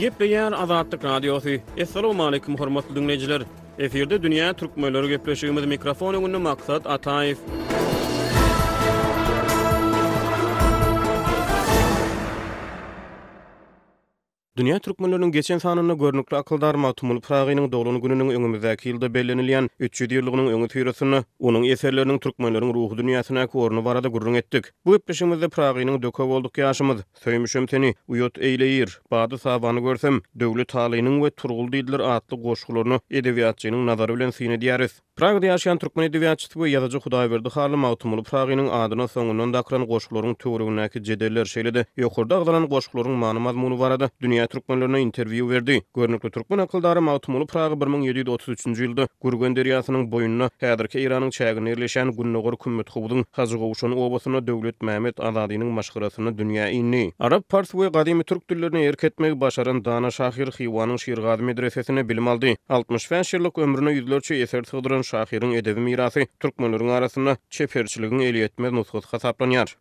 Gepleýär Azatlyk Radiosy. Assalamualaikum hormatly diňleýjiler. Efirde dünýä türkmenleri gepleşigimiz mikrofon öňünde Maksat Ataýew. Dünýä türkmenleriniň geçen sanynda görnükli akyldar Magtymguly Pyragynyň doglan gününiň öňümizdäki ýylda bellenilýän 300 ýyllygynyň öňüsyrasynda onuň eserleriniň türkmenleriň ruhy dünýäsindäki orny barada gürrüň etdik. Bu gepleşigimizde Pyragynyň Döke bolduk ýaşymyz, Söýmüşem seni, Uýat eýleýir, Bady-sabany görsem, Döwlet Alynyň we Turgul diýdiler atly goşgularyna edebiýatçynyň nazary bilen syn edýäris. Pragada ýaşaýan türkmen edebiýatçysy we ýazyjy Hudaýberdi Hally Magtymguly Pyragynyň adyna soňundan dakylan goşgularyň töweregindäki jedeller, şeýle-de ýokarda agzalan goşgularyň many-mazmuny barada dünýä türkmenlerine interwýu berdi. Görnükli türkmen akyldary Magtymguly Pyragy 1733-nji ýylda Gürgen derýasynyň boýunda, häzirki Eýranyň çäginde ýerleşýän Gündogar Kümmethowzuň Hajygowşan obasynda Döwletmämmet Azadynyň maşgalasynda dünýä indi. Arap, pars we gadymy türk dillerine erk etmegi başaran dana şahyr Hywanyň Şirgazy medresesinde bilim aldy. 65 ýyllyk ömrüne ýüzlerçe eser sygdyran şahyryň edebi mirasy türkmenleriň arasynda çeperçiligiň elýetmez nusgasy hasaplanýar.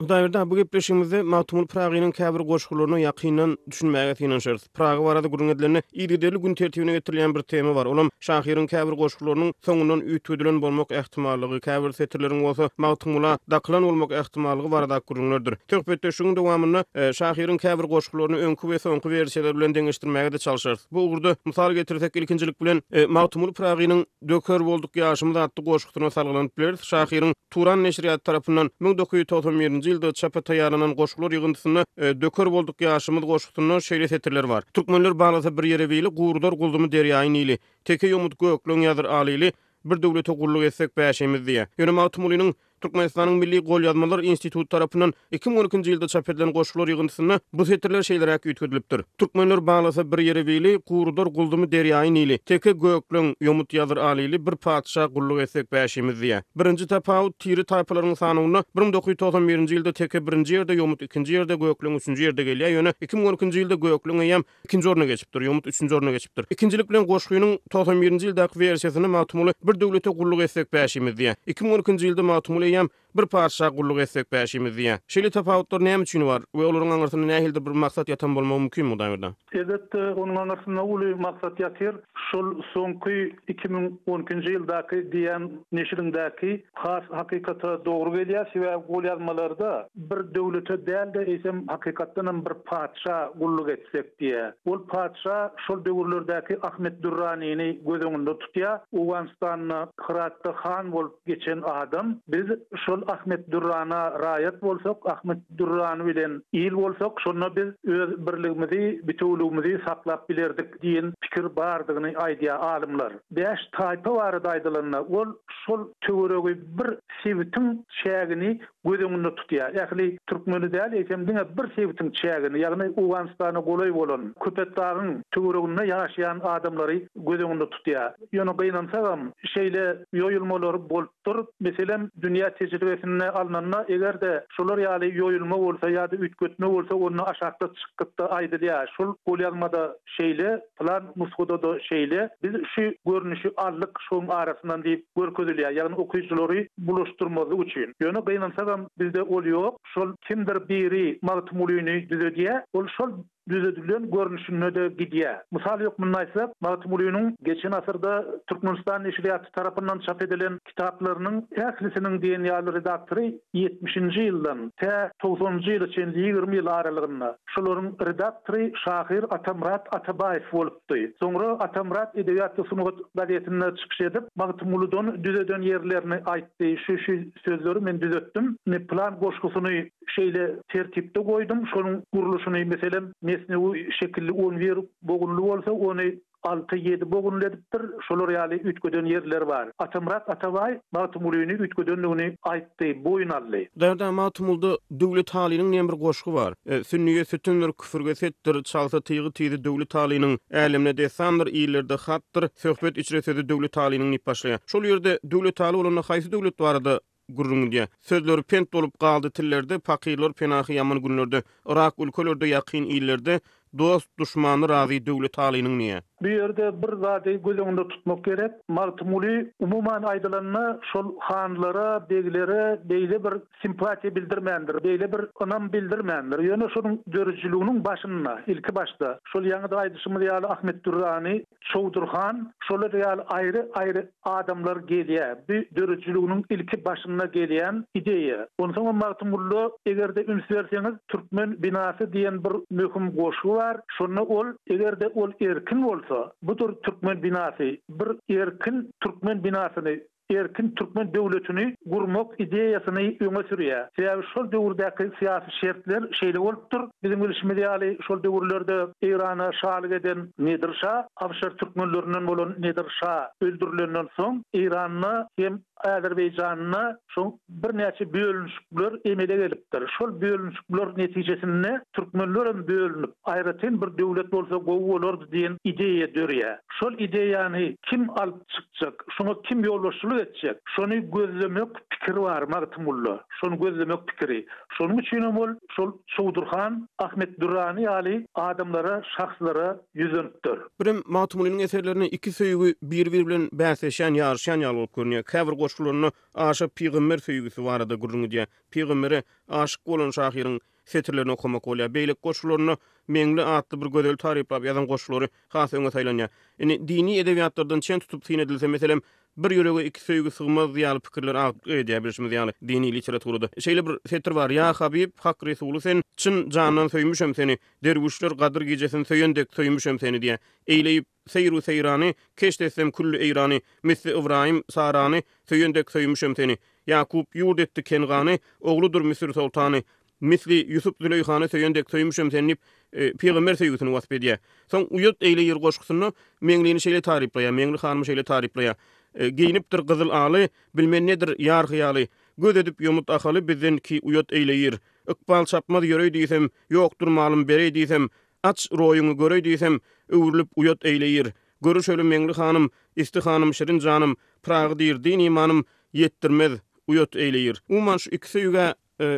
Hudaýberdi aga, bu gepleşigimizde Magtymguly Pyragynyň käbir goşgularyna ýakyndan düşünmäge synanyşarys. Pyragy barada gürrüň edilende, yzygiderli gün tertibine getirilýän bir tema bar, olam şahyryň käbir goşgularynyň soňundan üýtgedilen bolmak ähtimallygy, käbir setirleriň bolsa Magtymgula dakylan bolmak ähtimallygy baradaky gürrüňlerdir. Söhbetdeşligiň dowamynda şahyryň käbir goşgularyny öňki we soňky wersiýalar bilen deňeşdirmäge-de çalşarys. Bu ugurda mysal getirsek, ilkinjilik bilen, Magtymguly Pyragynyň Döker bolduk ýaşymyz atly goşgusyna salgylanyp bileris. Şahyryň Turan neşirýaty tarapyndan 1991-nji ýylda çapa taýýarlanan goşgular ýygyndysynda Döker bolduk ýaşymyz goşgusynda şeýle setirler bar, Türkmenler baglasa bir ýere bili, Gurudar gulzumy derýaýy Nili. Teke ýomut gökleň ýazyr alyly, Bir döwlete gulluk etsek bäşimiz diýýär. Ýöne Magtymgulynyň Türkmenistanyň Milli golýazmalar instituty tarapyndan 2012-nji ýylda çap edilen goşgular ýygyndysynda bu setirler şeýleräk üýtgedilipdir, Türkmenler baglasa bir ýere bili, Gurudar gulzumy derýaýy Nili, Teke gökleň, ýomut ýazyr alyly, Bir patyşa gulluk etsek bäşimiz diýýär. Birinji tapawut, tire taýpalaryň sanawynda 1991-nji ýylda teke birinji ýerde, ýomut ikinji ýerde, gökleň üçünji ýerde gelýär, ýöne 2012-nji ýylda gökleň eýýäm Ikinji orna geçipdir, ýomut üçünji orna geçipdir. Ikinjilik bilen goşgynyň 91-nji ýyldaky wersiýasynda Magtymguly Bir döwlete gulluk etsek bäşimiz diýýär. 2012-nji ýylda Magtymguly eýýäm Bir patyşa gulluk etsek bäşimiz diýýär. Şeýle tapawutlar näme üçin bar we olaryň aňyrsynda nähilidir bir maksat ýatan bolmagy mümkinmi Hudaýberdi? Elbetde, onuň aňyrsynda uly maksat ýatyr. Şol soňky 2012-nji ýyldaky diýen neşiriňdäki has hakykata dogry gelýär, sebäbi golýazmalarda bir döwlete däl-de, eýsem, hakykatdanam bir patyşa gulluk etsek diýýär. Ol patyşa şol döwürlerdäki Ahmet Dürranyny göz öňünde tutýar. Owganystanda, Hyratda han bolup geçen adam. Biz şol Ahmet Dürrana raýat bolsak, Ahmet Dürrany bilen il bolsak, şonda biz öz birligimizi, bitewüligimizi saklap bilerdik diýen pikir bardygyny aýdýar alymlar. Bäş taýpa barada aýdylanda, ol şol töweregi bir sebitiň çägini göz öňünde tutýar. Ähli türkmeni däl, eýsem diňe bir sebitiň çägini, ýagny Owganystana golaý bolan Köpetdagyň töwereginde ýaşaýan adamlary göz öňünde tutýar. Ýöne gynansagam, şeýle ýoýulmalar bolupdyr. Meselem, dünýä tejribesinde alnanda, eger-de şolar ýaly ýoýulma bolsa ýa-da üýtgetme bolsa, onda aşakda çykgytda aýdylýar. Şol golýazmada şeýle, pylan nusgada-da şeýle, biz şu görnüşi aldyk şoň arasyndan diýip görkezilýär, ýagny okyjylary bulaşdyrmazlyk üçin. Ýöne gynansagam bizde ol ýok, şol kimdir biri Magtymgulyny düzedýär, ol şol düzedilen görnüşinde-de gidýär. Mysal hökmünde aýtsak, Magtymgulynyň geçen asyrda Türkmenistan neşirýaty tarapyndan çap edilen kitaplarynyň ählisiniň diýen ýaly redaktory ýetmişinji ýyldan tä togsanynjy ýyla çenli 20 ýyl aralygynda şolaryň redaktory şahyr Atamyrat Atabaýew bolupdy. Soňra Atamyrat Edebiýat we sungat gazetinde çykyş edip, Magtymguludan düzeden ýerlerini aýtdy, Şu-şu sözleri men düzetdim, indi pylan goşgusyny şeýle tertipde goýdum, şonuň gurluşyny, meselem, mesnewi şekilli on bir bogunly bolsa, ony Alty, ýedi bogunly edipdir, şolar ýaly üýtgeden ýerleri bar. Atamyrat Atabaý Magtymgulyny üýtgedendigini aýtdy, boýun aldy. Därde Magtymgulda Döwletalynyň diýen bir goşgy bar. Sünniýe sütündir, küfürge setdir, çalsa tygy tizi Döwletalynyň, älemde dessandyr, illerde hatdyr, söhbet içre sözi Döwletalynyň diýip başlaýar. Şol ýerde Döwletaly bolanda haýsy döwlet barada gürrüň gidýär. Sözleri pent bolup galdy tillerde, Pakyrlar penahy ýaman günlerde, Yrak ülkelerde, ýakyn illerde, Dost, duşmany razy Döwletalynyň diýýär. Bu ýerde bir zady göz öňünde tutmak gerek, Magtymguly umuman aýdylanda şol hanlara, beglere beýle bir simpatiýa bildirmändir, beýle bir ynam bildirmändir. Ýöne şonuň döredijiliginiň başynda, ilki başda, şol ýaňy-da aýdyşymyz ýaly Ahmet Dürrany, Çowdur han, şolar ýaly aýry-aýry adamlar gelýär. Bu döredijiliginiň ilki başynda gelýän ideýa. Onsoňam Magtymgulyda eger-de üns berseňiz, Türkmen binasy diýen bir möhüm goşgy bar. Şonda ol, eger-de ol erkin bolsa, budur türkmen binasy, bir erkin türkmen binasyny, erkin türkmen döwletini gurmak ideýasyny öňe sürýär. Sebäbi şol döwürdäki syýasy şertler şeýle bolupdyr. Biziň bilşimiz ýaly, şol döwürlerde Eýrana şalyk eden Nedir şa, Awşar türkmenlerinden bolan Nedir şa öldürilenden soň, Eýranda hem Azerbaýjanda şoň birnäçe bölünişikler emele gelipdir. Şol bölünişikler netijesinde türkmenlerem bölünip, aýratyn bir döwlet bolsa gowy bolardy diýen ideýa dörýär. Şol ideýany kim alyp çykjak, şoňa kim ýolbaşçylyk etjek, şony gözlemek pikiri bar Magtymgulyda, şony gözlemek pikiri. Şonuň üçinem ol şol Çowdur han, Ahmet Dürrany ýaly adamlara, şahslara ýüzlenipdir. Birem Magtymgulynyň eserlerinde iki söýgi bir-biri bilen bäsleşýän, ýaryşýan ýaly bolup görünýär. Käbir goşgularynda aşa pygamber söýgüsi barada gürrüň gidýär. Pygambere aşyk bolan şahyryň setirlerini okamak bolýar. Beýleki goşgularynda Meňli atly bir gözeli taryplap ýazan goşgulary has öňe saýlanýar. Indi dini edebiýatlardan çen tutup syn edilse, meselem, Bir ýürege iki söýgi sygmaz ýaly pikirler agdyklyk edýär bilşimiz ýaly dini literaturada. Şeýle bir setir bar, Ýa Habyp, Hak Resuly sen, çyn jandan söýmüşem seni, Derwüşler Gadyr gijesini söýen dek söýmüşem seni diýýär. Eýleýip seýr-u seýrany, keşt etsem külli Eýrany, Misli Ybraýym, Sarany, söýen dek söýmüşem seni. Ýakup ýurt etdi Kengany, ogludyr Müsür soltany, Misli Ýusup Züleýhany söýen dek söýmüşem seni diýip, pygamber söýgüsini wasp edýär. Soň Uýat eýleýir goşgusynda Meňlini şeýle taryplaýar, Meňli hanymy şeýle taryplaýar, Geýnipdir gyzyl aly, bilmen nedir ýar hyýaly, Göz edip ýomut Ahaly bizden ki uýat eýleýir. Ykbal çapmaz ýöreý diýsem, ýokdur malym bereý diýsem, Aç roýuňy göreý diýsem, öwrülip uýat eýleýir. Görüşeli Meňli hanym, Isti hanym, şirin janym, Pyragy diýr din-imanym, ýetdirmez, uýat eýleýir. Umuman şu iki söýgä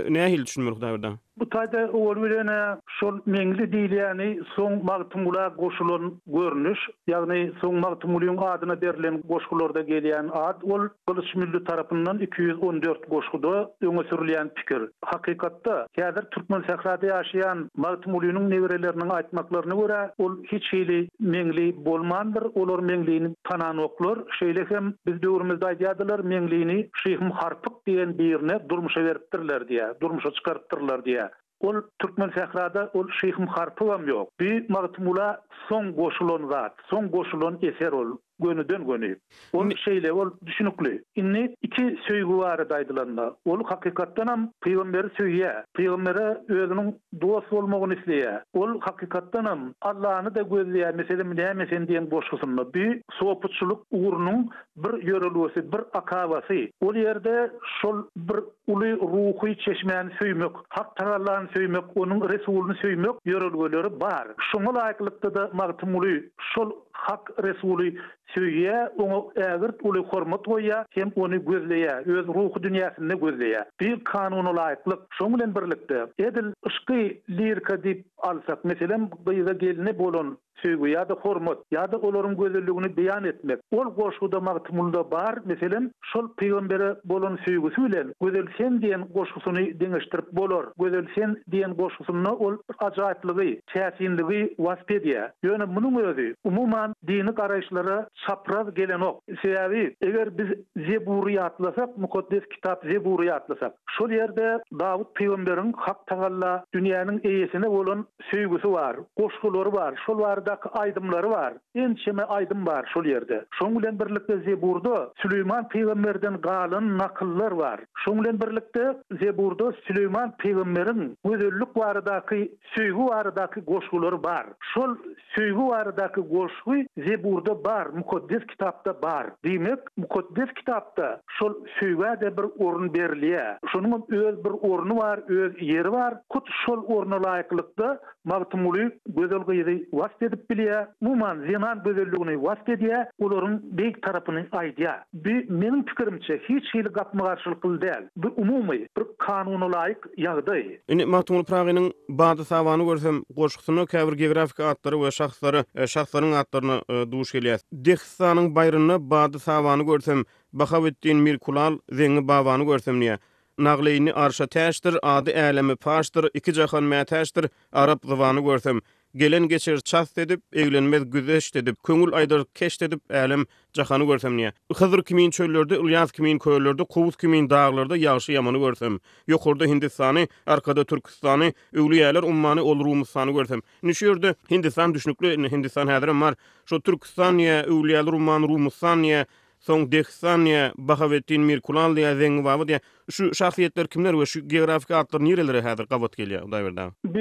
Nähili düşünmeli Hudaýberdi aga? Bu taýda owal bilen-ä şol Meňli diýilýäni soň Magtymgula goşulan görnüş, ýagny soň Magtymgulyň adyna berlen goşgularda gelýän at ol Gylyç Mülli tarapyndan 214 goşguda öňe sürülýän pikir. Hakykatda, häzir Türkmensährada ýaşaýan Magtymgulynyň nebereleriniň aýtmaklaryna görä, ol hiç hili Meňli bolmandyr, olar Meňlini tananoklar, şeýle hem biz döwrümizde aýdýardylar, Meňlini Şyhym Harpyk diýen birine durmuşa beripdirler diýýär, durmuşa çykarypdyrlar diýýär. Ol Türkmensährada ol Şyhym Harpygam ýok. Bi Magtymgula soň goşulan zat, soň goşulan eser ol, gönüden-göni. Ol şeýle, ol düşünikli. Indi iki söýgi barada aýdylanda, ol hakykatdanam pygamberi söýýär, pygambere özüniň dost bolmagyny isleýär. Ol hakykatdanam Allany-da gözleýär, meselem, Näme sen diýen goşgusynda. Bi sopuçylyk ugrunyň bir ýörelgesi, bir akabasy. Ol ýerde şol bir uly ruhy çeşmäni söýmek, Hak Tagallany söýmek, onuň Resulyny söýmek ýörelgeleri bar. Şoňa laýyklykda-da Magtymguly şol Hak Resuly söýýär, oňa ägirt uly hormat goýýar hem ony gözleýär, öz ruhy dünýäsinde gözleýär. Bir kanunalaýyklyk. Şoň bilen birlikde, edil yşky lirika diýip alsak, meselem, gyza-gelne bolan söýgi ýa-da hormat, ýa-da olaryň gözelligini beýan etmek. Ol goşguda Magtymgulyda bar, meselem, şol pygambere bolan söýgüsi bilen Gözel sen diýen goşgusyny deňeşdirip bolar. Gözel sen diýen goşgusynda ol bir ajaýyplygy, täsinligi wasp edýär. Ýöne munuň özi, umuman, dini garaýyşlara çapraz gelenok. Sebäbi, eger biz Zebury ýatlasak, mukaddes kitap Zebury ýatlasak, şol ýerde Dawut pygamberiň Hak Tagalla dünýäniň eýesine bolan söýgüsi bar, goşgulary bar, şol baradaky aýdymlary bar. Ençeme aýdym bar şol ýerde. Şoň bilen birlikde Zeburda Süleýman pygamberden galan nakyllar bar. Şoň bilen birlikde Zeburda Süleýman pygamberiň gözellik baradaky, söýgi baradaky goşgulary bar. Şol söýgi baradaky goşgy Zeburda bar, Mukaddes Kitapda bar. Diýmek, Mukaddes Kitapda şol söýgä-de bir orun berilýär. Şonuňam öz bir orny bar, öz ýeri bar. Hut şol orna laýyklykda Magtymguly gözel gyzy wasp edipdir. edip bilýär. Umuman, zenan gözelligini wasp edýär, olaryň beýik tarapyny aýdýar. Bu, meniň pikirimçe, hiç hili gapma-garşylykly däl. Bu umumy, bir kanunalaýyk ýagdaý. Indi Magtymguly Pyragynyň Bady-sabany görsem goşgusynda käbir geografik atlara we şahslara, şahslaryň atlaryna duş gelýäs. Dehistanyň baýrynda Bady-sabany görsem, Bahaweddin Mirkulal, Zeňňi babany görsem diýýär. Nagleýni arşa täçdir, ady äleme paşdyr, iki jahan mätäçdir, arap zybany görsem. Gelen geçer çast edip, eglenmez güzeşt edip, köňül aýdar keşt edip, älem, jahany görsem diýýär. Hyzr kimin çöllerde, Ylýas kimin köllerde, Kowus kimin daglarda ýagşy-ýamany görsem. Ýokarda Hindistany, arkada Türküstany, öwlüýäler ummany, ol Rumystany görsem. Indi şu ýerde Hindistan düşnükli, indi Hindistan häzirem bar. Şo Türküstan diýýär, öwlüýäler ummany, Rumystan diýýär. Soň Dehistan diýýär, Bahaweddin Mirkulal diýýär, Zeňňi baba diýýär. Şu şahsyýetler kimler we şu geografiki atlar nirelere häzir gabat gelýär, Hudaýberdi aga? Bu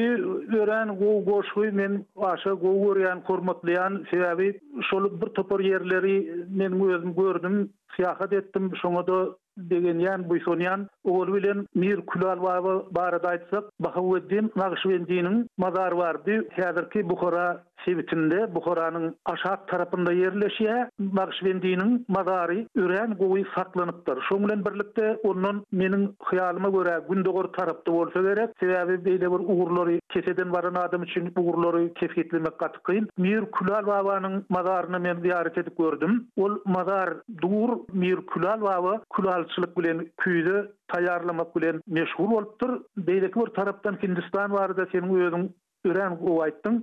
örän gowy goşgy, men aşa gowy görýän, hormatlaýan, sebäbi şol bir topar ýerleri meniň özüm gördüm, syýahat etdim, şoňa-da begenýän, buýsanýan. Owaly bilen Mir Külal baba barada aýtsak, Bahaweddin Nagyşbendiniň mazary bar, bu häzirki Buhara sebitinde, Buharanyň aşak tarapynda ýerleşýär. Nagyşbendiniň mazary örän gowy saklanypdyr. Şoň bilen birlikde, ondan meniň hyýalyma görä, gündogar tarapda bolsa gerek. Sebäbi beýle bir ugurlary keseden baran adam üçin ugurlary kesgitlemek gaty kyn. Mir Külal babanyň mazaryna men zyýarat edip gördüm. Ol mazar dur. Mir Külal baba külalçylyk bilen küýze taýýarlamak bilen meşgul bolupdyr. Beýleki bir tarapdan Hindistan barada seniň özüň Örän gowy aýtdyň.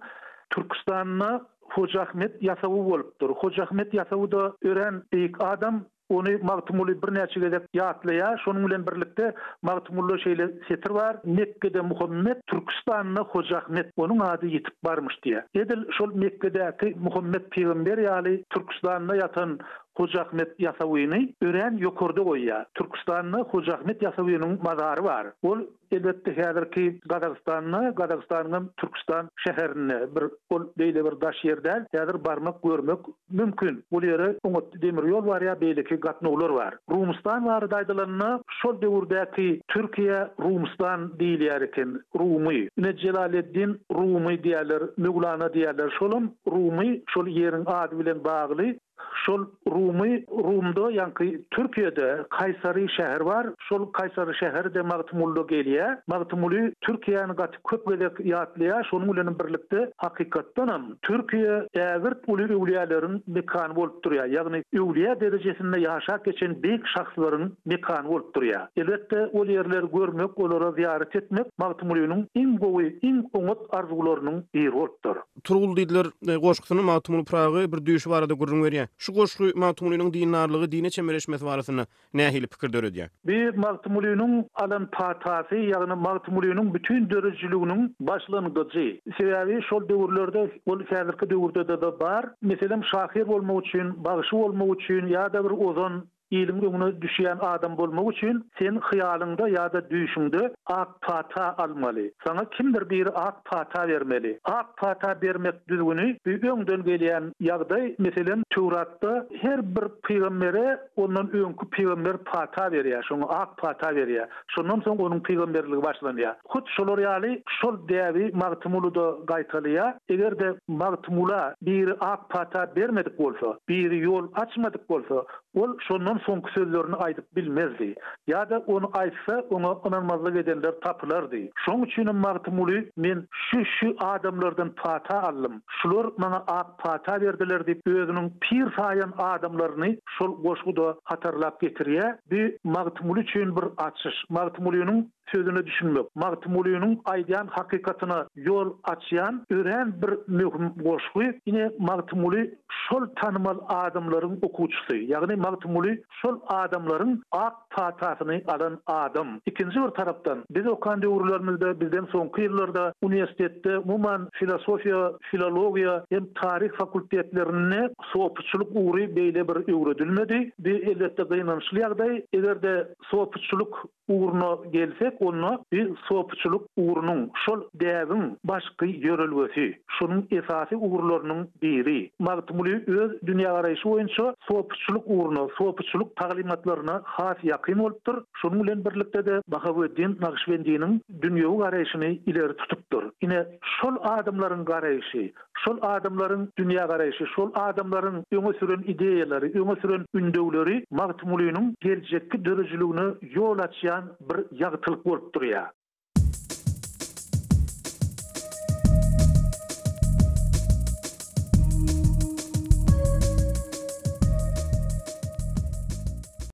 Türküstanda Hoja Ahmet Ýasawy bolupdyr. Hoja Ahmet Ýasawy-da örän beýik adam. Ony Magtymguly birnäçe gezek ýatlaýar. Şonuň bilen birlikde Magtymgulyda şeýle setir bar, Mekgede Muhammet, Türküstanda Hoja Ahmet, onuň ady ýitip barmyş diýýär. Edil şol Mekgedäki Muhammet pygamber ýaly Türküstanda ýatan Hoja Ahmet Ýasawyny örän ýokarda goýýar. Türküstanda Hoja Ahmet Ýasawynyň mazary bar. Ol Elbetde häzirki Gazagystanda, Gazagystanyňam Türküstan şäherinde bir ol beýle bir daş ýer däl, häzir barmak görmek mümkin. Ol ýere oňat demir ýol barýar, beýleki gatnawlar bar. Rumystan barada aýdylanda, şol döwürdäki Türkiýä Rumystan diýilýär eken, Rumy. Ine Jelaleddin Rumy diýýärler, Möwlana diýýärler, şolam Rumy şol ýeriň ady bilen bagly. Şol Rumy, Rumda, ýaňky Türkiýede Kaýsary şäheri bar. Şol Kaýsary şäheri-de Magtymgulyda gelýär. Magtymguly Türkiýäni gaty köp gezek ýatlaýar. Şonuň bilenem birlikde, hakykatdanam, Türkiýe ägirt uly öwlüýäleriň mekany bolup durýar. Ýagny öwlüýä derejesinde ýaşap geçen beýik şahslaryň mekany bolup durýar. Elbetde, ol ýerleri görmek, olara zyýarat etmek Magtymgulynyň iň gowy, iň oňat arzuwlarynyň biri bolupdyr. Turgul diýdiler goşgusyny Magtymguly Pyragy bir düýşi barada gürrüň berýär. Şu goşgy Magtymgulynyň dindarlygy, dine çemeleşmesi barasynda nähili pikir döredýär? Bu Magtymgulynyň alan patasy, ýagny Magtymgulynyň bütin döredijiliginiň başlangyjy. Sebäbi şol döwürlerde, ol häzirki döwürde-de bar, meselem, şahyr bolmak üçin, bagşy bolmak üçin ýa-da bir ozan, Iliň öňüne düşýän adam bolmak üçin sen hyýalyňda ýa-da düýşüňde ak pata almaly. Saňa kimdir biri ak pata bermeli. Ak pata bermek düzgüni bu öňden gelýän ýagdaý, meselem, Töwratda her bir pygambere ondan öňki pygamber pata berýär, şoňa ak pata berýär. Şondan soň onuň pygamberligi başlanýar. Hut şolar ýaly şol däbi Magtymguly-da gaýtalaýar. Eger-de Magtymgula biri ak pata bermedik bolsa, biri ýol açmadyk bolsa, ol şondan soňky sözlerini aýdyp bilmezdi. Ýa-da ony aýtsa, oňa ynanmazlyk edenler tapylardy. Şoň üçinem Magtymguly men şu-şu adamlardan pata aldym, şular maňa ak pata berdiler diýip, özüniň pir saýan adamlaryny şol goşguda hatarlap getirýär. Bu Magtymguly üçin bir açyş. Magtymgulynyň sözüne düşünmek, Magtymgulynyň aýdýan hakykatyna ýol açýan örän bir möhüm goşgy. Ine, Magtymguly şol tanymal adamlaryň okuwçysy, ýagny Magtymguly şol adamlaryň ak patasyny alan adam. Ikinji bir tarapdan, biz okan döwürlerimizde, bizden soňky ýyllarda uniwersitetde, umuman, filosofiýa, filologiýa hem taryh fakultetlerinde sopuçylyk ugry beýle bir öwredilmedi. Bu, elbetde, gynançly ýagdaý. Eger-de sopuçylyk ugruna gelsek. diýsek, onda bi sopuçylyk ugrunyň, şol däbiň başky ýörelgesi, şonuň esasy ugurlarynyň biri. Magtymguly öz dünýägaraýşy boýunça sopuçylyk ugruna, sopuçylyk taglymatlaryna has ýakyn bolupdyr. Şonuň bilen birlikde-de Bahaweddin Nagyşbendiniň dünýewi garaýşyny ileri tutupdyr. Ine, şol adamlaryň garaýşy, Şol adamlaryň dünýägaraýşy, şol adamlaryň öňe süren ideýalary, öňe süren ündewleri Magtymgulynyň geljekki döredijiligine ýol açýan bir ýagtylyk bolup durýar.